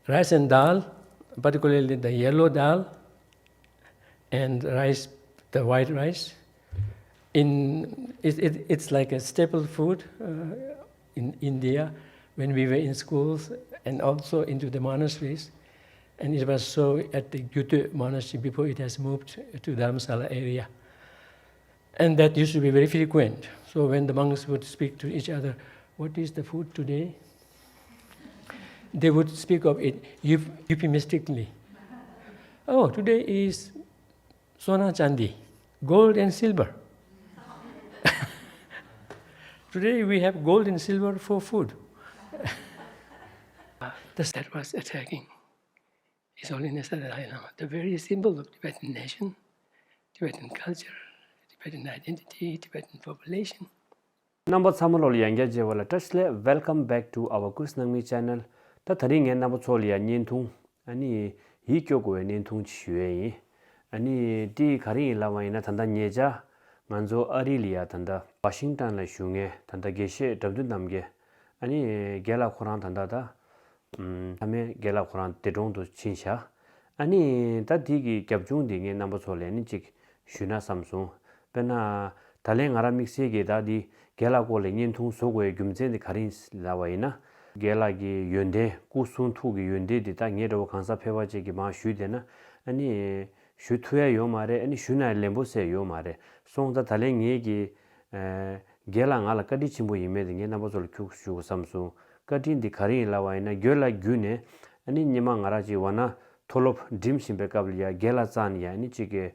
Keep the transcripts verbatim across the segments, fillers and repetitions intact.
Rice and dal, particularly the yellow dal and rice, the white rice, in it, it, it's like a staple food uh, in India when we were in schools and also into the monasteries. And it was so at the Gyuto monastery before it has moved to Dharamsala area. And that used to be very frequent. So when the monks would speak to each other, "What is the food today?" They would speak of it euphemistically. "Oh, today is sona chandi, gold and silver." "Today we have gold and silver for food." Thus that was attacking His Holiness the Dalai Lama, the very symbol of Tibetan nation, Tibetan culture, Tibetan identity, Tibetan population. རྣམ་པ་ཚང་མ་ལོ་ལ་ཡང་བསྐྱར་མཇལ་བ་ལ་བཀྲ་ཤིས་བདེ་ལེགས། Welcome back to our Kush Nangmi channel. ད་དེ་རིང་ངས་རྣམ་པ་ཚོ་ལ་ཡང་བརྙན་ཐུང་ཨ་ནི་ཡིད་སྐྱོ་དགོས་པའི་བརྙན་ཐུང་ཅིག་ཞུ་ཡས་ཡིན། ཨ་ནི་དེ་ག་རེ་ཡིན་ལབ་པ་ཡིན་ན། ད་ལྟ་ཉེ་ཆར་ང་ཚོ་ཨ་རི་ལ་ཡ་ད་ལྟ་ཝ་ཤིང་ཊོན་ལ་བཞུགས་མཁན་ད་ལྟ་དགེ་བཤེས་དགྲ་འདུལ་རྣམ་རྒྱལ། ཨ་ནི་རྒན་ལགས་ཁོ་རང་ད་ལྟ་ད། ཨམ། མཐའ་མའི་རྒན་ལགས་ཁོ་རང་འདས་གྲོངས་དུ་ཕྱིན་ཤག་ཨ་ནི་ད་དེ་གི་རྒྱབ་ལྗོངས་དེ་ངས་རྣམ་པ་ཚོ་ལ་ཨ་ནི་གཅིག་ཞུས་ན་བསམ་སོང་། དཔེར་ན། ད་ལན་ང་རང་དམིགས་བསལ་གྱིས་ད་འདི་རྒན་ལགས་སྐོར་ལ་བརྙན་ཐུང་བཟོ་དགོས་པའི་རྒྱུ་མཚན་དེ་ག་རེ་ཡིན་ལབ་པ་ཡིན་ན། རྒན་ལགས་ཀྱི་ཡོན་ཏན། སྐུ་གསུང་ཐུགས་ཀྱི་ཡོན་ཏན་དེ་ད་ངའི་འདྲ་བོ་གང་ཟག་ཕལ་པ་ཅིག་གིས་མར་ཞུས་བསྡད་ན་ཨ་ནི་ཞུ་ཐུབ་ཡ་ཡོད་མ་རེད། ཨ་ནི་ཞུས་ན་ལན་པོ་ཟེར་ཡོད་མ་རེད། སོང་ཙང་ད་ལན་ངེད་ཀྱིས། ཨ། རྒན་ལགས་ང་ལ་བཀའ་དྲིན་ཆེན་པོ་ཡིན་མེད་དེ་ངས་རྣམ་པ་ཚོ་ལ་ཁྱུག་ཞུ་དགོས་བསམ་སོང་། བཀའ་དྲིན་འདི་ག་རེ་ཡིན་ལབ་པ་ཡིན་ན། རྒན་ལགས་བརྒྱུད་ནས་ཨ་ནི་སྔོན་མ་ང་རང་ཅིག་ཝཱ་ཎ་མཐོ་སློབ་འགྲིམ་བཞིན་པའི་སྐབས་ལ་ཡ་རྒན་ལགས་རྩ་ནས་ཡ་ཨ་ནི་ཅིག་གི།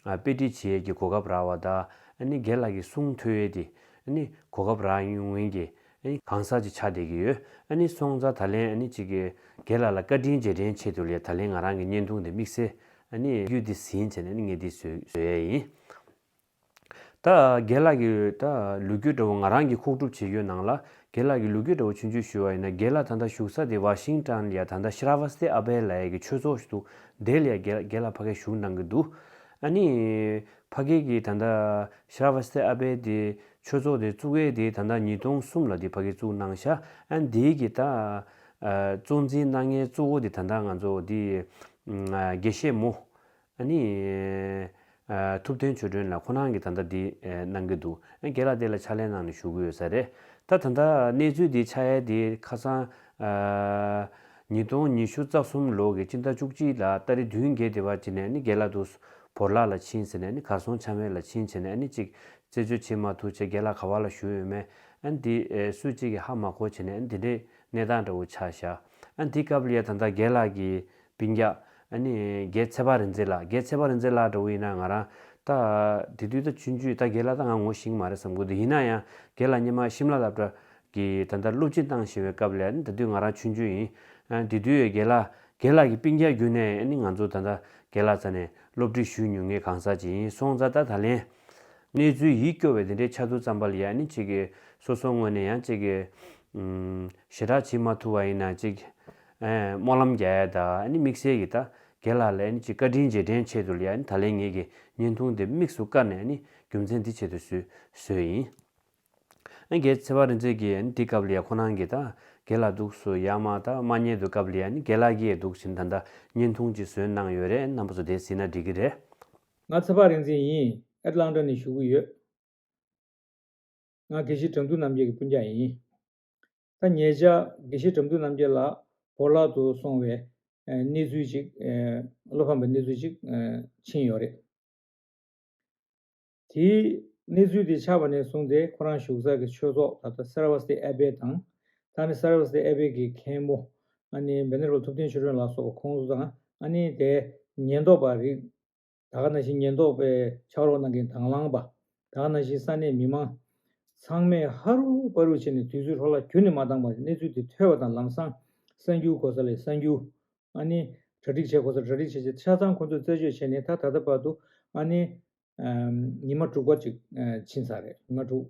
ཨ། དཔེ་ཁྲིད་བྱེད་ཡས་ཀྱི་གོ་སྐབས་རག་པ་དང་། ཨ་ནི་རྒན་ལགས་ཀྱི་གསུང་ཐོས་ཡས་དེ་ཨ་ནི་གོ་སྐབས་རག་ཡོང་མཁན་གྱི་ཨ་ནི་གང་ཟག་ཅིག་ཆགས་བསྡད་ཀྱི་ཡོད། ཨ་ནི་སོང་ཙང་ད་ལན་ཨ་ནི་ཅིག་གི་རྒན་ལགས་ལ་བཀའ་དྲིན་རྗེས་དྲན་ཆེད་དུ་ལ་ཡ་ད་ལན་ང་རང་གི་བརྙན་ཐུང་འདི་དམིགས་བསལ་ཨ་ནི་བརྒྱུད་འདི་ཟིན་བྱས་ནས་ཨ་ནི་ངས་འདི་བཟོས་བཟོས་ཡས་ཡིན། ད་རྒན་ལགས་ཀྱི་ད་ལོ་རྒྱུས་འདྲ་བོ་ང་རང་གིས་ཁོག་སྒྲུབ་བྱེད་ཡོད་ནང་ལ། རྒན་ལགས་ཀྱི་ལོ་རྒྱུས་འདྲ་བོ་ཆུང་ཆུང་ཞུ་བ་ཡིན་ན། རྒན་ལགས་ད་ལྟ་བཞུགས་ས་དེ་ཝ་ཤིང་ཊོན་ལ་ཡ་ད་ལྟ་ཤི་ར་ཝ་སྟེ་ཨ་བྷེ་ལབ་ཡ་གི་ཆོས་ཚོགས་ཤིག་འདུག་དེ་ལ་ཡ་རྒན་རྒན་ལགས་ཕ་གིར་བཞུགས་གནང་གི་འདུག་ཨ་ནི་ཕ་གི་གིས་ད་ལྟ་ཤི་ར་ཝ་སྟེ་ཨ་བྷེ་དེ་ཆོས་ཚོགས་དེ་བཙུགས་ཡས་དེ་ད་ལྟ་ཉིས་སྟོང་གསུམ་ལ་དེ་ཕ་གིར་བཙུགས་གནང་ཤག་ཨ་ནི་དེའི་གི་ད་ཨ་གཙོ་འཛིན་གནང་མཁན་གཙོ་བོ་དེ་ད་ལྟ་ང་ཚོ་དེ་ཨ་དགེ་བཤེས་མོ། ཨ་ནི། ཨ། ཐུབ་བསྟན་ཆོས་སྒྲོན་ལགས་ཁོ་རང་གིས་ད་ལྟ་འདི་ཨ་གནང་གི་འདུག་ཨ་རྒན་ལགས་དེ་ལ་ཕྱག་ལས་གནང་ནས་བཞུགས་ཀྱི་ཡོད་ས་རེད། ད་ད་ལྟ་གནས་ཚུལ་འདི་ཆགས་ཡས་དེ་ཁ་སང་ཨ་ཉིས་སྟོང་ཉི་ཤུ་རྩ་གསུམ་ལོ་གི་སྤྱི་ཟླ་བཅུ་གཅིག་ལ་ཏ་རིག་བདུན་བརྒྱད་དེ་བར་ཅིག་ནས་ཨ་ནི་རྒན་ལགས་དུ་བོར་ལག་ལ་ཕྱིན་ཟེར་ནས། ཨ་ནི་གར་སོང་ཆ་མེད་ལ་ཕྱིན་བྱས་ནས། ཨ་ནི་ཅིག་རྩད་གཅོད་བྱེད་མ་ཐུབ་བྱས་རྒན་ལགས་ག་བ་ལ་བཞུགས་ཡོད་མེད་ཨ་ནི་དེ་ཨ་སུ་གཅིག་གིས་ཧ་མ་གོ་བྱས་ནས། ཨ་ནི་དེ་འདྲའི་གནས་སྟངས་འདྲ་བོ་ཆགས་ཤག་ཨ་ནི་དེ་སྐབས་ལ་ཡ་ད་ལྟ་རྒན་ལགས་ཀྱི་སྤུན་ཀྱག་ཨ་ནི་རྒན་ཚེ་དཔག་རིག་འཛིན་ལགས། རྒན་ཚེ་དཔག་རིག་འཛིན་ལགས་འདྲ་བོ་ཡིན་ན་ང་རང་ད་དེ་དུས་ད་ཆུང་ཆུང་། ད་རྒན་ལགས་ད་ང་ངོ་ཤེས་ཀྱི་མ་རེད་བསམ་གྱི་འདུག་ཡིན་ན་ཡང་རྒན་ལགས་སྔོན་མ་ཤིམ་ལ་སློབ་གྲྭ་གི་ད་ལྟ་སློབ་སྤྱི་བཏང་བཞིན་པའི་སྐབས་ལ་ཨ་ནི་ད་དུས་ང་རང་ཆུང་ཆུང་ཡིན། ཨ་དེ་དུས་རྒན་ལགས་རྒན་ལགས་ཀྱི་སྤུན་ཀྱག་བརྒྱུད་ནས་ཨ་ནི་ང་ཚོ་ད་ལྟ་རྒན་ལགས་རྩ་ནས་སློབ་ཁྲིད་ཞུས་མྱོང་མཁན་གང་ཟག་ཅིག་ཡིན། སོང་ཙང་ད་ད་ལན་གནས་ཚུལ་ཡིད་སྐྱོ་བའི་དེ་འདྲའི་ཆགས་དུས་ཙམ་པ་ལ་ཡ་ཨ་ནི་ཅིག་གི་སོ་སོའི་ངོས་ནས་ཡང་ཅིག་གི་ཞེ་དྲག་བྱེད་མ་ཐུབ་པ་ཡིན་ན་ཅིག་ཨེ་སྨོན་ལམ་རྒྱག་ཡ་དང་། ཨ་ནི་དམིགས་བསལ་གྱི་ད་རྒན་ལགས་ལ་ཨ་ནི་ཅིག་བཀའ་དྲིན་རྗེས་དྲན་ཆེད་དུ་ལ་ཡ་ཨ་ནི་ད་ལན་ངེད་ཀྱི་བརྙན་ཐུང་འདི་དམིགས་སུ་བཀར་ནས་ཨ་ནི་རྒྱུ་མཚན་འདི་ཆེད་དུ་བཟོས་བཟོས་ཡིན། ཨ་རྒན་ཚེ་དཔག་རིག་འཛིན་གྱིས་ཨ་ནི་དེ་སྐབས་ལ་ཡ་ཁོ་རང་གིས་ད་རྒན་ལགས་འདུག་སེ་ཡར་མར་ད་མ་ཉན་དུས་སྐབས་ལ་ཡ་ཨ་ནི་རྒན་ལགས་ཀྱིས་འདུག་སེ་ད་ད་བརྙན་ཐུང་ཅིག་བཟོས་གནང་ཡོད་རེད། རྣམ་པ་ཚོ་དེ་གཟིགས་ན་འགྲིག་གི་རེད། ང་ཚེ་དཔག་རིག་འཛིན་ཡིན། ཨེཊ་ལན་ཊ་ནས་བཞུགས་ཀྱི་ཡོད། ང་དགེ་བཤེས་དགྲ་འདུལ་རྣམ་རྒྱལ་གྱི་སྤུན་ཀྱག་ཡིན། ད་ཉེ་ཆར་དགེ་བཤེས་དགྲ་འདུལ་རྣམ་རྒྱལ་ལགས་བོར་བརླག་ཏུ་སོང་བའི་ཨ་གནས་ཚུལ་ཅིག་ཨ་བློ་ཕམ་པའི་གནས་ཚུལ་ཅིག་ཨ་ཕྱིན་ཡོད་རེད། དེའི་གནས་ཚུལ་དེ་ཆགས་པ་ནས་བཟུང་སྟེ་ཁོ་རང་བཞུགས་ས་གི་ཆོས་ཚོགས་ད་ལྟ་སེ་ར་ཝ་སྟེ་ཨ་བྷེ་དང་། ད་ནི་སེ་ར་ཝ་སྟེ་ཨ་བྷེ་གི་མཁན་པོ་ཨ་ནི་བེ་ནེ་ར་བལ་ཐུབ་བསྟན་ཆོས་སྒྲོན་ལགས་སོགས་ཁོང་ཚོ་དང་། ཨ་ནི་དེ་ཉེན་རྟོག་པ་རིགས། ད་ག་ནང་བཞིན་ཉེན་རྟོག་པའི་ཕྱག་རོགས་གནང་མཁན་དང་བླངས་པ། ད་ག་ནང་བཞིན་ས་གནས་མི་མང་ཚང་མས་ཧ་རུ་པ་རུ་བྱས་ནས་དུས་ཚོད་འཕྲོ་བརླག་ཁྱོན་ནས་མ་བཏང་བར་གནས་ཚུལ་དེ་ཐོས་པ་དང་ལམ་སང་གསར་འགྱུར་གོ་ས་ལ་གསར་འགྱུར། ཨ་ནི་གྲ་སྒྲིག་བྱེད་དགོས་ས་གྲ་སྒྲིག་བྱས་བྱས། ཆ་ཚང་ཁོ་ཚོས་རྩད་གཅོད་བྱས་ནས་ད་ད་ལྟ་བར་དུ་ཨ་ནི་ཉི་མ་དྲུག་པ་ཅིག་ཕྱིན་ཚར་རེད། ཉི་མ་དྲུག་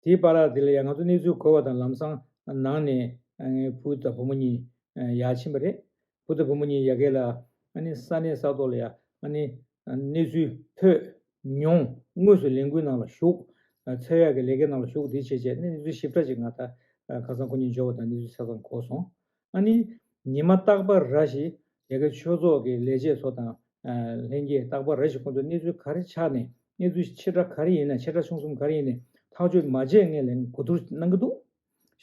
དེའི་བར་དེ་ལ་ཡང་ང་ཚོ་གནས་ཚུལ་གོ་བ་དང་ལམ་སང་ནང་ནས་ཨ་ནི་བུ་དང་བུ་མོ་གཉིས་ཨ་ཡར་ཕྱིན་པ་རེད། བུ་དང་བུ་མོ་གཉིས་ཡ་གི་ལ་ཨ་ནི་ས་གནས་ས་ཐོག་ལ་ཡ་ཨ་ནི་གནས་ཚུལ་ཐོས་མྱོང་། དངོས་སུ་ལས་འགུལ་ནང་ལ་ཞུགས། འཚོལ་ཡག་གི་ལས་ཀའི་ནང་ལ་ཞུགས། དེ་བྱས་བྱས་ནས་གནས་ཚུལ་ཞིབ་ཕྲ་ཅིག་ང་ད་ཁ་སང་ཁོ་གཉིས་འབྱོར་བ་དང་གནས་ཚུལ་ཆ་ཚང་གོ་སོང་། ཨ་ནི་ཉི་མ་རྟག་པར་ར་ཞིག་ཡ་གི་ཆོས་ཚོགས་ཀྱི་ལས་བྱེད་ཚོ་དང་། ལྷན་རྒྱས་རྟག་པར་ར་ཞིག་ཁོང་ཚོ་གནས་ཚུལ་ག་རེ་ཆགས་ནས། གནས་ཚུལ་ཆེ་ཕྲ་ག་རེ་ཡིན་ན། ཆེ་ཕྲ་ཆུང་གསུམ་ག་རེ་ཡིན་ནའི་ཐག་གཅོད་མ་བྱས་སྔོན་ལ་གོ་བསྡུར་གནང་གི་འདུག་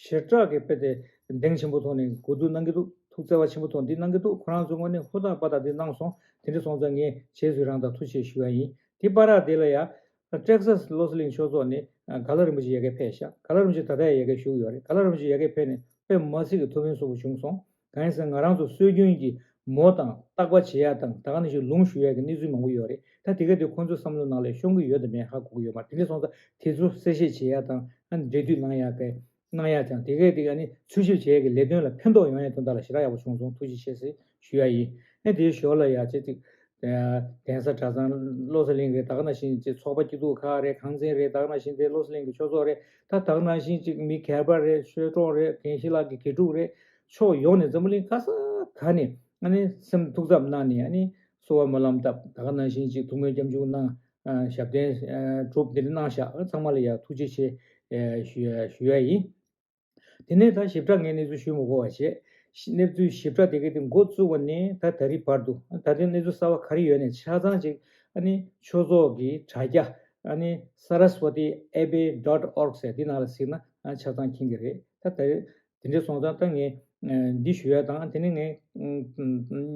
ཞེ་དྲག་གི་དཔེ་དེ་གདེང་ཆེན་པོ་ཐོག་ནས་གོ་བསྡུར་གནང་གི་འདུག་ཐུགས་བརྩེ་བ་ཆེན་པོ་ཐོག་འདི་གནང་གི་འདུག་ཁོ་རང་ཚོ་ངོས་ནས་ཧུར་ཐག་པ་ཐག་འདི་གནང་སོང་། དེ་འདྲ་སོང་ཙང་ངས་རྗེས་སུ་ཡི་རང་དང་ཐུགས་རྗེ་ཆེ་ཞུ་ཡ་ཡིན། དེ་བར་དེ་ལ་ཡ། ཊེག་སཱས་བློ་གསལ་གླིང་ཆོས་ཚོགས་ནས་ག་ལ་རིན་པོ་ཆེ་ཡ་གི་ཕེབས་ཤག་ག་ལ་རིན་པོ་ཆེ་ད་ལྟ་ཡ་ཡ་གི་བཞུགས་ཡོད་རེད། ག་ལ་རིན་པོ་ཆེ་ཡ་གི་ཕེབས་ནས་དཔེ་མ་སྲིད་ཀྱི་ཐུགས་ཕན་གསོས་པོ་བྱུང་སོང་། གང་ཡིན་ཟེར་ན་ང་རང་ཚོ་སྲོལ་རྒྱུན་གྱི་མོ་དང་བརྟག་པ་བྱེད་ཡ་དང་། ད་ག་ནང་བཞིན་ལུང་ཞུ་ཡ་གི་གནས་ཚུལ་མང་པོ་ཡོད་རེད། ད་དེ་ག་དེ་ཁོང་ཚོའི་བསམ་བློ་ནང་ལ་ཤོང་གི་ཡོད་དམ་མེད་ཧ་གོ་གི་ཡོད་མ་རེད། དེ་འདྲ་སོང་ཙང་དེ་ཚོ་གསལ་བཤད་བྱེད་ཡ་དང་། ཨ་ནི་འབྲེལ་མཐུད་གནང་ཡ་གི་གནང་ཡ་དང་། དེ་གས་དེ་ཨ་ནི་འཚོལ་ཞིབ་བྱེད་ཡ་གི་ལས་དོན་ལ་ཕན་ཐོགས་ཡོང་ཡ་དོན་དག་ལ་ཞེ་དྲག་ཡག་པོ་བྱུང་སོང་། ཐུགས་རྗེ་ཆེ་ཟེར་ཞུ་ཡ་ཡིན། ཨ་དེའི་ཞོར་ལ་ཡ་ཅིག་ཅིག་གདན་ས་གྲྭ་ཚང་བློ་གསལ་གླིང་རེད། ད་ག་ནང་བཞིན་ཅིག་ཚོགས་པ་སྐྱིད་སྡུག་ཁག་རེད། གངས་ཅན་རེད། ད་ག་ནང་བཞིན་དེ་བློ་གསལ་གླིང་གི་ཆོས་ཚོགས་རེད། ད་ད་ག་ནང་བཞིན་ཅིག་མི་སྒེར་པ་རེད། ཆོས་གྲོགས་རེད། རྒན་ཤེས་ལགས་ཀྱི་དགེ་ཕྲུག་རེད། ཕྱོགས་ཡོངས་ནས་འཛམ་བུ་གླིང་ག་ས་ག་ནས་ཨ་ནི་སེམས་ཐུགས་འཚབ་གནང་ནས་ཨ་ནི་གསོལ་བ་སྨོན་ལམ་བཏབ། ད་ག་ནང་བཞིན་ཅིག་ཐུགས་སྨོན་སྐྱབས་འཇུག་གནང་། ཨ་ཞབས་བརྟན་ཨ་སྒྲུབ་འདི་འདྲ་གནང་ཤག་ཚང་མ་ལ་ཡ་ཐུགས་རྗེ་ཆེ་ཨ་ཞུ་ཡ་ཞུ་ཡ་ཡིན། དེ་ནས་ད་ཞིབ་ཕྲ་ངས་གནས་ཚུལ་ཞུ་མི་དགོས་པ་བྱས། གནས་ཚུལ་ཞིབ་ཕྲ་དེ་ག་དེ་འགོ་བཙུགས་པ་ནས་ད་ད་རེས་བར་དུ། ད་ལྟའི་གནས་ཚུལ་གསར་པ་ག་རེ་ཡོད་ནས་ཆ་ཚང་ཅིག་ཨ་ནི་ཆོས་ཚོགས་ཀྱི་དྲ་རྒྱ། ཨ་ནི་Saraswati Abbey dot org ཟེར་འདི་ནང་ལ་གཟིགས་ན་ཨ་ཆ་ཚང་མཁྱེན་གྱི་རེད། ད་ད་རེས་དེ་འདྲ་སོང་ཙང་ད་ངས་ཨ་འདི་ཞུ་ཡ་དང་། དེ་ནས་ངས་ཨ་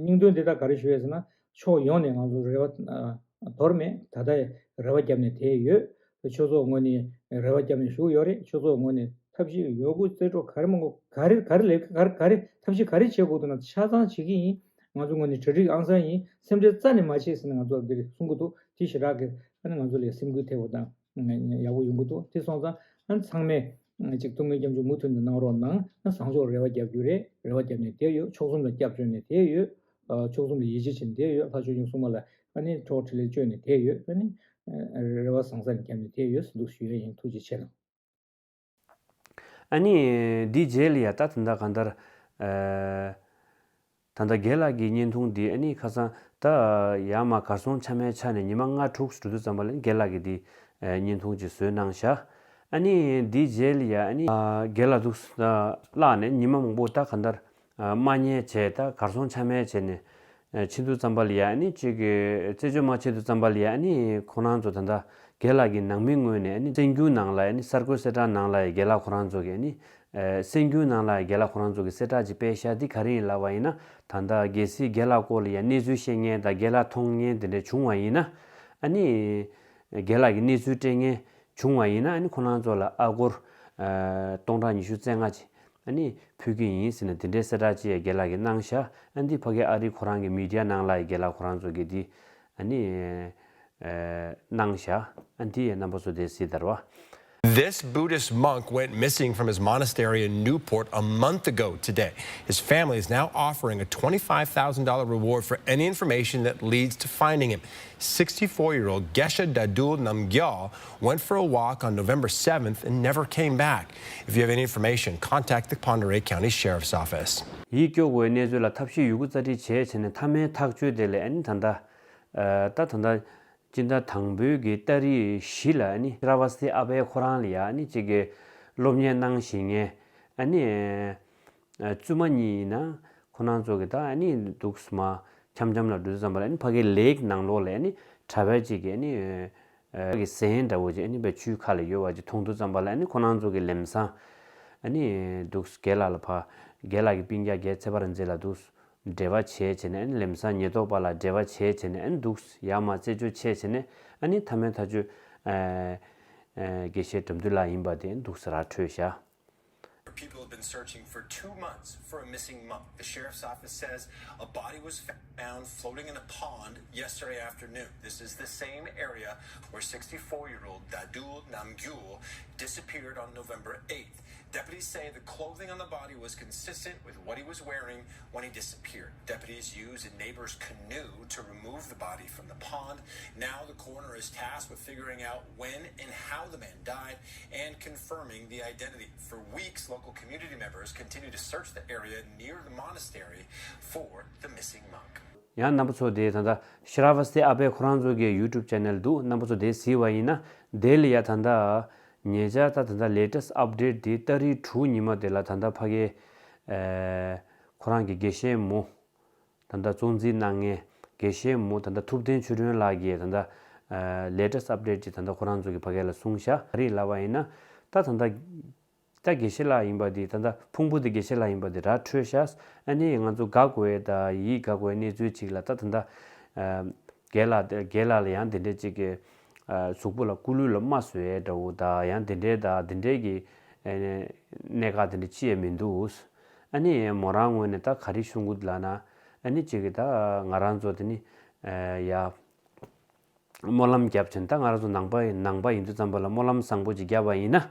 སྙིང་དོན་འདི་དག་ག་རེ་ཞུ་ཡ་ཟེར་ན། ཕྱོགས་ཡོངས་ནས་ང་ཚོ་རེ་བ་ཨ་འདོར་མེད། ད་ལྟ་རེ་བ་བརྒྱབ་ནས་བསྡད་ཡོད། ཆོས་ཚོགས་ངོས་ནས་རེ་བ་བརྒྱབ་ནས་བཞུགས་ཡོད་རེད། ཆོས་ཚོགས་ངོས་ནས་ཐབས་ཤེས་ཡོད་རྒུ་རྩལ་སྤྲུགས་ག་རེ་མང་པོ་ག་རེ་ག་རེ་ལས་ག་རེ་ག་རེ་ཐབས་ཤེས་ག་རེ་བྱེད་དགོས་འདུག་ན་ཆ་ཚང་བྱེད་ཀྱི་ཡིན། ང་ཚོ་ངོས་ནས་གྲ་སྒྲིག་ཨང་གསར་ཡིན། སེམས་ཁྲལ་རྩ་ནས་མ་བྱེད་ཟེར་ནས་ང་ཚོ་འདིར་གསུང་གི་འདུག་དེ་ཞེ་དྲག་གི་ཨ་ནི་ང་ཚོ་ལ་སེམས་འགུལ་ཐེབས་པ་དང་ཡག་པོ་ཡོང་གི་འདུག་དེ་སོང་ཙང་ཨ་ནི་ཚང་མས་ཅིག་ཐུགས་སྨོན་སྐྱབས་འཇུག་མུ་མཐུད་དུ་གནང་རོགས་གནང་། ཨ་བཟང་ཕྱོགས་རེ་བ་རྒྱབ་རྒྱུ་རེད། རེ་བ་བརྒྱབ་ནས་བསྡད་ཡོད། མཆོག་གསུམ་ལ་སྐྱབས་བཅོལ་ནས་བསྡད་ཡོད། ཨ་མཆོག་གསུམ་ལ་ཡིད་ཆེས་བྱས་ནས་བསྡད་ཡོད། ལྷ་ཆོས་སྐྱོང་སྲུང་མ་ལ་ཨ་ནི་ཁྲོ་བོ་ཕྲིན་ལས་བཅོལ་ནས་བསྡད་ཡོད། ཨ་ནི་ཨ་རེ་བ་བཟང་ས་ནས་བརྒྱབ་ནས་བསྡད་ཡོད་ཟེར་འདུག་ཞུ་ཡ་ཡིན། ཐུགས་རྗེ་ཆེ་གནང་། ཨ་ནི་འདིའི་རྗེས་ལ་ཡ་ད་ད་ལྟ་གང་ལྟར་ཨ་ད་ལྟ་རྒན་ལགས་ཀྱི་བརྙན་ཐུང་འདི་ཨ་ནི་ཁ་སང་ད་ཡར་མར་གར་སོང་ཆ་མེད་ཆགས་ནས་ཉི་མ་ལྔ་དྲུག་འགྲོ་དུས་ཙམ་པ་ལ་རྒན་ལགས་ཀྱིས་འདི་ཨ་བརྙན་ཐུང་ཅིག་བཟོས་གནང་ཤག་ཨ་ནི་འདིའི་རྗེས་ལ་ཡ་ཨ་ནི་ཨ་རྒན་ལགས་འདུག་ཨ་བཀླགས་ནས་ཉི་མ་མང་པོ་ད་གང་ལྟར་ཨ་མ་ཉལ་བྱས། ད་གར་སོང་ཆ་མེད་བྱས་ནས་ཨ་ཕྱིན་དུས་ཙམ་པ་ལ་ཡ་ཨ་ནི་ཅིག་གི་རྩད་གཅོད་མ་བྱེད་དུས་ཙམ་པ་ལ་ཡ་ཨ་ནི་ཁོ་རང་ཚོ་ད་ལྟ་རྒན་ལགས་ཀྱི་ནང་མི་ངོས་ནས་ཨ་ནི་གསར་འགྱུར་ནང་ལ་ཨ་ནི་གསར་འགོད་གསལ་བསྒྲགས་ནང་ལ་ཡ་རྒན་ལགས་ཁོ་རང་ཚོ་གིས་ཨ་ནི་ཨ་གསར་འགྱུར་ནང་ལ་ཡ་རྒན་ལགས་ཁོ་རང་ཚོ་གིས་གསལ་བསྒྲགས་ཅིག་སྤེལ་ཤག་འདི་ག་རེ་ཡིན་ལབ་པ་ཡིན་ན། ད་ལྟ་གལ་སྲིད་རྒན་ལགས་སྐོར་ལ་ཡ་གནས་ཚུལ་ཤེས་མཁན་དང་རྒན་ལགས་མཐོང་མཁན་དེ་འདྲ་བྱུང་བ་ཡིན་ན། ཨ་ནི་རྒན་ལགས་ཀྱི་གནས་ཚུལ་སྤྲད་མཁན་བྱུང་བ་ཡིན་ན། ཨ་ནི་ཁོ་རང་ཚོ་ལ་ཨ་སྒོར་ཨ་སྟོང་ཕྲག་ཉི་ཤུ་རྩ་ལྔ་ཅིག་ཨ་ནི་ཕུལ་གྱི་ཡིན་ཟེར་ནས་དེ་འདྲའི་གསལ་བསྒྲགས་ཅིག་ཡ་རྒན་ལགས་ཀྱིས་གནང་ཤག་ཨ་འདི་ཕ་གི་ཨ་རི་ཁོ་རང་གི་མི་ཌི་ཡ་ནང་ལ་ཡ་རྒན་ལགས་ཁོ་རང་ཚོ་གིས་འདི་ཨ་ནི་ཨ་གནང་ཤག་ཨ་འདི་ཡ་རྣམ་པ་ཚོ་དེ་གཟིགས་དར་བ། This Buddhist monk went missing from his monastery in Newport a month ago today. His family is now offering a twenty-five thousand dollars reward for any information that leads to finding him. Sixty-four-year-old Geshe Dadul Namgyal went for a walk on November seventh and never came back. If you have any information, contact the Pondicherry County Sheriff's Office. ཡིད་སྐྱོ་དགོས་གནས་ཚུལ་ལ་ཐབས་ཤེས་ཡོད་རྒུ་རྩལ་སྤྲུགས་བྱས་བྱས་ནས་མཐའ་མའི་ཐག་གཅོད་དེ་ལ་ཨ་ནི་ད་ལྟ་ཨ་ད་ད་ལྟ་སྤྱི་ཟླ་དང་པོའི་གི་ཏ་རིག་བཞི་ལ་ཨ་ནི་ཤི་ར་བ་སྟི་ཨ་པད་ཁོ་རང་ལ་ཡ་ཨ་ནི་གཅིག་གི་སློབ་གཉེར་གནང་བཞིན་ངས་ཨ་ནི་ཨ་བཙུན་མ་གཉིས་ཡིན་ན་ཁོ་རང་ཚོ་གི་ད་ཨ་ནི་འདུག་སེ་མར་འཆམ་འཆམ་ལ་འགྲོ་དུས་ཙམ་པ་ལ་ཨ་ནི་ཕ་གིའི་ལེག་ནང་ལོགས་ལ་ཨ་ནི་གྲྭ་པ་གཅིག་གིས་ཨ་ནི་ཨ་ཕ་གི་ཟན་འདྲ་བོ་ཅིག་ཨ་ནི་བའི་ཆུའི་ཁ་ལ་ཡོད་པ་ཅིག་མཐོང་དུས་ཙམ་པ་ལ་ཨ་ནི་ཁོ་རང་ཚོ་གི་ལམ་སང་ཨ་ནི་འདུག་སེ་རྒན་ལགས་ལ་ཕར་རྒན་ལགས་ཀྱི་སྤུན་ཀྱག་རྒན་ཚེ་དཔལ་རིག་འཛིན་ལ་འདུག་སེ་འབྲེལ་བ་བྱས་བྱས་ནས་ཨ་ནི་ལམ་སང་ཉེན་རྟོག་པ་ལ་འབྲེལ་བ་བྱས་བྱས་ནས་ཨ་ནི་འདུག་སེ་ཡར་མར་རྩད་གཅོད་བྱས་བྱས་ནས་ཨ་ནི་མཐའ་མའི་ཐག་གཅོད་ཨ་ཨ་དགེ་བཤེས་དགྲ་འདུལ་ལགས་ཡིན་པ་དེ་འདུག་སེ་ར་འཕྲོད་བཞག People have been searching for two months for a missing monk. The sheriff's office says a body was found floating in a pond yesterday afternoon. This is the same area where sixty-four-year-old Dadul Namgyul disappeared on November eighth. Deputies say the clothing on the body was consistent with what he was wearing when he disappeared. Deputies used a neighbor's canoe to remove the body from the pond. Now the coroner is tasked with figuring out when and how the man died and confirming the identity. For weeks, local community members continue to search the area near the monastery for the missing monk. ཡང་རྣམ་པ་ཚོ་དེ་ད་ལྟ་ཤི་ར་བ་སྟི་ཨ་པད་ཁོ་རང་ཚོ་གི་ཡུ་ཊུབ་ཅེ་ནལ་འདུག་རྣམ་པ་ཚོ་དེ་གཟིགས་པ་ཡིན་ན་དེ་ལ་ཡ་ད་ལྟ་ཉེ་ཆར་ད་ད་ལྟ་ལེ་ཊེ་སི་ཊི་ཨབ་ཌེཊ་དེ་ཏ་རིག་དྲུག་ཉི་མ་དེ་ལ་ད་ལྟ་ཕ་གི་ཨེ་ ཁོ་རང་གི་དགེ་བཤེས་མོ། ད་ལྟ་གཙོ་འཛིན་གནང་མཁན་དགེ་བཤེས་མོ་ད་ལྟ་ཐུབ་བསྟན་ཆོས་སྒྲོན་ལགས་ཀྱིས་ད་ལྟ་ལེ་ཊེ་སི་ཊི་ཨབ་ཌེ་ཊི་ཅིག་ད་ལྟ་ཁོ་རང་ཚོ་གི་ཕ་གི་ལ་གསུངས་ཤག་ག་རེ་ལབ་པ་ཡིན་ན། ད་ད་ལྟ་ད་དགེ་བཤེས་ལགས་ཡིན་པ་འདི་ད་ལྟ་ཕུང་པོ་འདི་དགེ་བཤེས་ལགས་ཡིན་པ་འདི་ར་འཕྲོད་ཤག་ཨ་ནི་ང་ཚོ་དགའ་དགོས་ད་ཡིད་དགའ་དགོས་གནས་ཚུལ་ཅིག་ལ་ད་ད་ལྟ་རྒན་ལགས་རྒན་ལགས་ལ་ཡང་དེ་འདྲས་ཅིག་གི་གཟུགས་པོ་ལ་སྐུ་ལུས་ལ་རྨ་བཟོ་ཡས་འདྲ་བོ་ད་ཡང་དེ་འདྲས་ད་དེ་འདྲས་ཀྱི་གནད་འགག་དེ་འདྲས་ཅི་ཡང་མི་འདུག་ཨ་ནི་མོ་རང་ངོས་ནས་ད་ག་རེ་གསུང་གི་འདུག་ལབ་ན། ཨ་ནི་ཅིག་གི་ད་ང་རང་ཚོ་དེ་ནི་ཡ། སྨོན་ལམ་བརྒྱབ་བྱས་ད་ང་རང་ཚོ་ནང་པ་ནང་པ་ཡིན་དུས་ཙམ་པ་ལ་སྨོན་ལམ་བཟང་པོ་ཅིག་བརྒྱབ་པ་ཡིན་ན།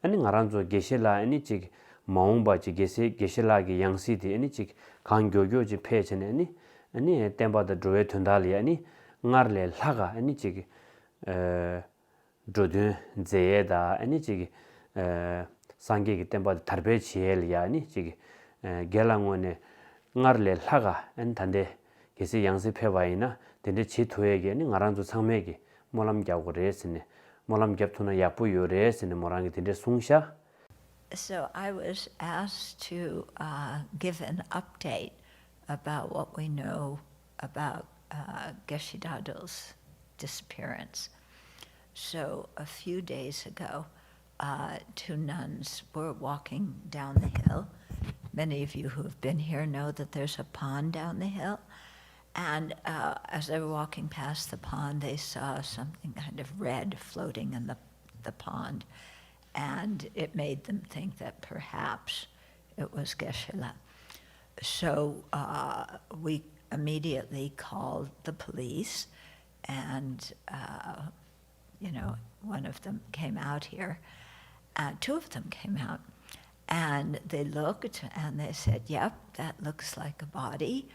ཨ་ནི་ང་རང་ཚོ་དགེ་བཤེས་ལགས་ཨ་ནི་ཅིག་མ་འོངས་པ་ཅིག་དགེ་བཤེས་དགེ་བཤེས་ལགས་ཀྱི་ཡང་སྲིད་དེ་ཨ་ནི་ཅིག་གང་མགྱོགས་མགྱོགས་ཅིག་ཕེབས་བྱས་ནས་ཨ་ནི་ཨ་ནི་བསྟན་པ་དང་འགྲོ་བའི་དོན་དག་ལ་ཨ་ནི་སྔར་ལས་ལྷག་ག་ཨ་ནི་ཅིག་ཨ། འགྲོ་དོན་མཛད་ཡས་དང་ཨ་ནི་ཅིག་ཨ། སངས་རྒྱས་ཀྱི་བསྟན་པ་དེ་དར་སྤེལ་བྱེད་ཡས་ལ་ཡ་ཨ་ནི་ཅིག་ཨ། རྒན་ལགས་ངོས་ནས་སྔར་ལས་ལྷག་ག་ཨ་ནི་ད་ལྟའི་གལ་སྲིད་ཡང་སྲིད་ཕེབས་པ་ཡིན་ན་དེ་འདྲ་བྱེད་ཐུབ་ཡས་ཀྱི་ཨ་ནི་ང་རང་ཚོ་ཚང་མས་ཀྱི་སྨོན་ལམ་རྒྱག་དགོས་རེད་ཟེར་ནས་སྨོན་ལམ་རྒྱབ་ཐུབ་ན་ཡག་པོ་ཡོད་རེད་ཟེར་ནས་མོ་རང་གིས་དེ་འདྲ་གསུངས་ཤག So I was asked to uh, give an update about what we know about uh, Geshe Dado's disappearance. So a few days ago, uh, two nuns were walking down the hill. Many of you who have been here know that there's a pond down the hill. And uh, as they were walking past the pond, they saw something kind of red floating in the, the pond. And it made them think that perhaps it was Geshe-la. So uh, we immediately called the police, and uh, you know, one of them came out here. Uh, two of them came out, and they looked and they said, "Yep, that looks like a body."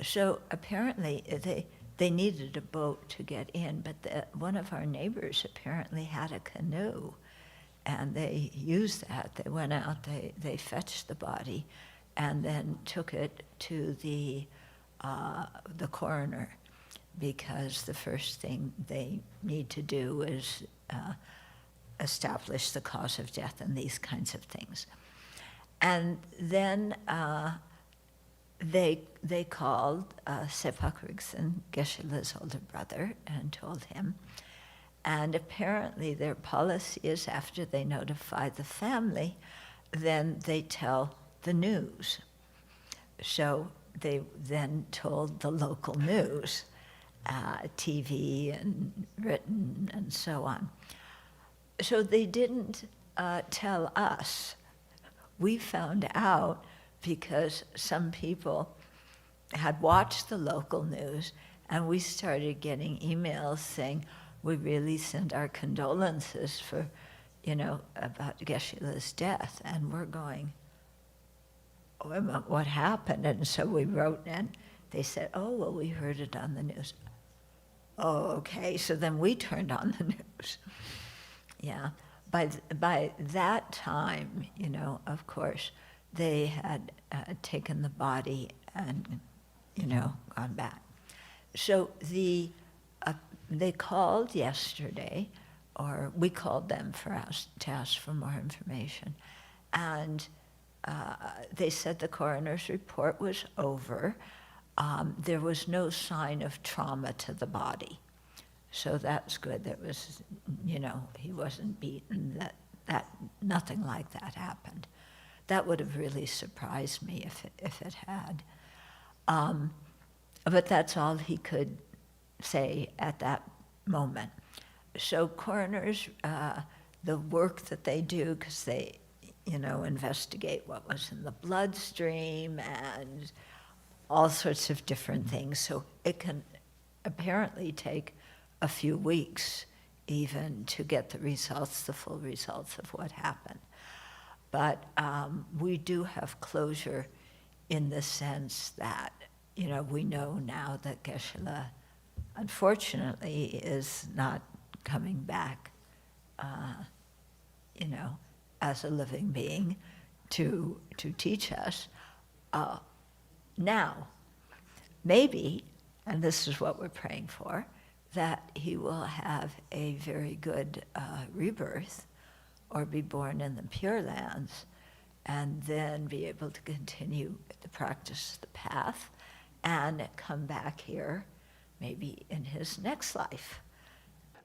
So apparently they they needed a boat to get in, but the, one of our neighbors apparently had a canoe, and they used that. They went out, they they fetched the body, and then took it to the uh, the coroner, because the first thing they need to do is uh, establish the cause of death and these kinds of things. And then uh, they they called uh, Sepa Grigson, Geshe-la's older brother, and told him. And apparently, their policy is after they notify the family, then they tell the news. So they then told the local news, uh, T V and written and so on. So they didn't uh, tell us. We found out because some people had watched the local news, and we started getting emails saying, "We really send our condolences for, you know, about Geshe-la's death." And we're going, "Wait a minute, what happened?" And so we wrote, and they said, "Oh, well, we heard it on the news." Oh, okay. So then we turned on the news. Yeah. By th- by that time, you know, of course, they had uh, taken the body and, you know, gone back. So the uh, they called yesterday, or we called them for us to ask for more information, and uh, they said the coroner's report was over. Um, there was no sign of trauma to the body. So that's good. There was, you know, he wasn't beaten. That that nothing like that happened. That would have really surprised me if it, if it had. Um, but that's all he could say at that moment. So coroners, uh, the work that they do, because they, you know, investigate what was in the bloodstream and all sorts of different things. So it can apparently take a few weeks even to get the results, the full results of what happened. But um, we do have closure in the sense that, you know, we know now that Geshe-la, unfortunately, is not coming back, uh, you know, as a living being to to teach us. Uh, now, maybe, and this is what we're praying for, that he will have a very good uh, rebirth or be born in the Pure Lands, and then be able to continue the practice, the path, and come back here, maybe in his next life.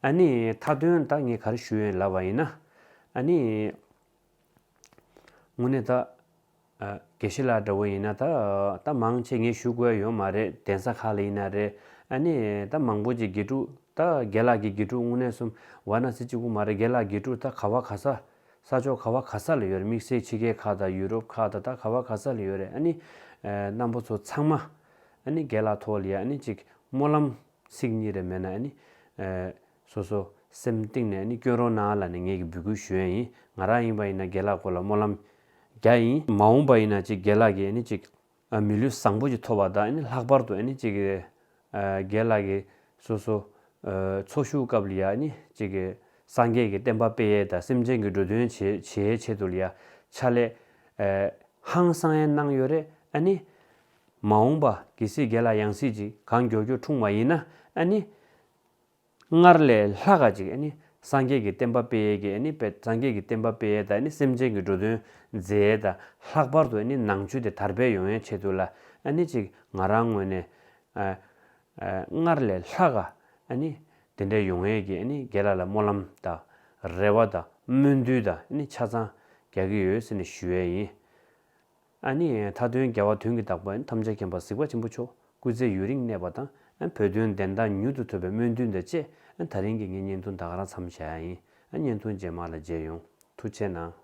ཨ་ནི་མཐའ་དོན་ད་ངས་ག་རེ་ཞུ་ཡོད་ལབ་པ་ཡིན་ན། ཨ་ནི་དངོས་གནས་ད་ཨ་དགེ་བཤེས་ལགས་འདྲ་བོ་ཡིན་ན་ད་ད་མང་ཆེ་ངས་ཞུ་དགོས་ཡ་ཡོད་མ་རེད། གདན་ས་ཁག་ལ་ཡིན་ན་རེད། ཨ་ནི་ད་མང་པོ་ཅིག་དགེ་ཕྲུག་ད་རྒན་ལགས་ཀྱི་དགེ་ཕྲུག་དངོས་གནས་གསུམ་ཝ་ན་སི་གཅིག་པུ་མ་རེད། རྒན་ལགས་དགེ་ཕྲུག་ད་ག་བ་ག་ས་ས་ཕྱོགས་ག་བ་ག་ས་ལ་ཡོད་རེད། དམིགས་བསལ་ཕྱི་རྒྱལ་ཁག་དང་ཡུ་རོབ་ཁག་དང་ད་ག་བ་ག་ས་ལ་ཡོད་རེད། ཨ་ནི་ཨ་རྣམ་པ་ཚོ་ཚང་མ་ཨ་ནི་རྒན་ལགས་ཐོག་ལ་ཡ་ཨ་ནི་ཅིག་སྨོན་ལམ་ཚིག་གཉིས་རེ་མེད་ན་ཨ་ནི་ཨ་སོ་སོ་སེམས་གཏིང་ནས་ཨ་ནི་སྐྱོན་རོགས་གནང་ལབ་ནས་ངས་ཀྱི་འབོད་སྐུལ་ཞུ་ཡ་ཡིན། ང་རང་ཡིན་པ་ཡིན་ན་རྒན་ལགས་སྐོར་ལ་སྨོན་ལམ་རྒྱག་ཡིན། མ་འོངས་པ་ཡིན་ན་ཅིག་རྒན་ལགས་ཀྱིས་ཨ་ནི་ཅིག་ཨ་མི་ལུས་བཟང་པོ་ཅིག་ཐོབ་པ་དང་ཨ་ནི་ལྷག་པར་དུ་ཨ་ནི་ཅིག་ཨ་རྒན་ལགས་ཀྱིས་སོ་སོ་ཨ་འཚོ་བཞུགས་སྐབས་ལ་ཡ་ཨ་ནི་ཅིག་སངས་རྒྱས་ཀྱི་བསྟན་པ་སྤེལ་ཡས་དང་སེམས་ཅན་གྱི་འགྲོ་དོན་བྱེད་བྱེད་ཡས་ཆེད་དུ་ལ་ཡ་ཕྱག་ལས་ཨ་ཧང་སང་ཡས་གནང་ཡོད་རེད། ཨ་ནི་མ་འོངས་པ་གལ་སྲིད་རྒན་ལགས་ཡང་སྲིད་ཅིག་གང་མགྱོགས་མགྱོགས་འཁྲུངས་པ་ཡིན་ན་ཨ་ནི། སྔར་ལས་ལྷག་ག་ཅིག་ཨ་ནི་སངས་རྒྱས་ཀྱི་བསྟན་པ་སྤེལ་ཡས་ཀྱི་ཨ་ནི་སྤེལ་སངས་རྒྱས་ཀྱི་བསྟན་པ་སྤེལ་ཡས་དང་ཨ་ནི་སེམས་ཅན་གྱི་འགྲོ་དོན་མཛད་ཡས་དང་ལྷག་པར་དུ་ཨ་ནི་ནང་ཆོས་དེ་དར་སྤེལ་ཡོང་ཡས་ཆེད་དུ་ལ་ཨ་ནི་ཅིག་ང་རང་ངོས་ནས་ཨ་ཨ་སྔར་ལས་ལྷག་ག་ཨ་ནི་དེ་འདྲ་ཡོང་ཡས་ཀྱི་ཨ་ནི་རྒན་ལགས་ལ་སྨོན་ལམ་དང་རེ་བ་དང་སྨོན་འདུན་དང་ཨ་ནི་ཆ་ཚང་རྒྱག་གི་ཡོད་ཟེར་ནས་ཞུ་ཡས་ཡིན། ཨ་ནི་མཐའ་དོན་རྒྱལ་བ་དོན་གྱི་བདག་པོ་ཐམས་ཅད་མཁྱེན་པ་གཟིགས་པ་ཆེན་པོ་མཆོག་སྐུ་ཚེ་ཡུན་རིང་གནས་པ་དང་བོད་དོན་བདེན་མཐའ་མྱུར་དུ་ཐོབ་པའི་སྨོན་འདུན་དང་བཅས་ད་རིང་གི་ངའི་བརྙན་ཐུང་ད་ག་རང་མཚམས་བཞག་ཡ་ཡིན། བརྙན་ཐུང་རྗེས་མ་ལ་མཇལ་ཡོང་། ཐུགས་རྗེ་གནང་།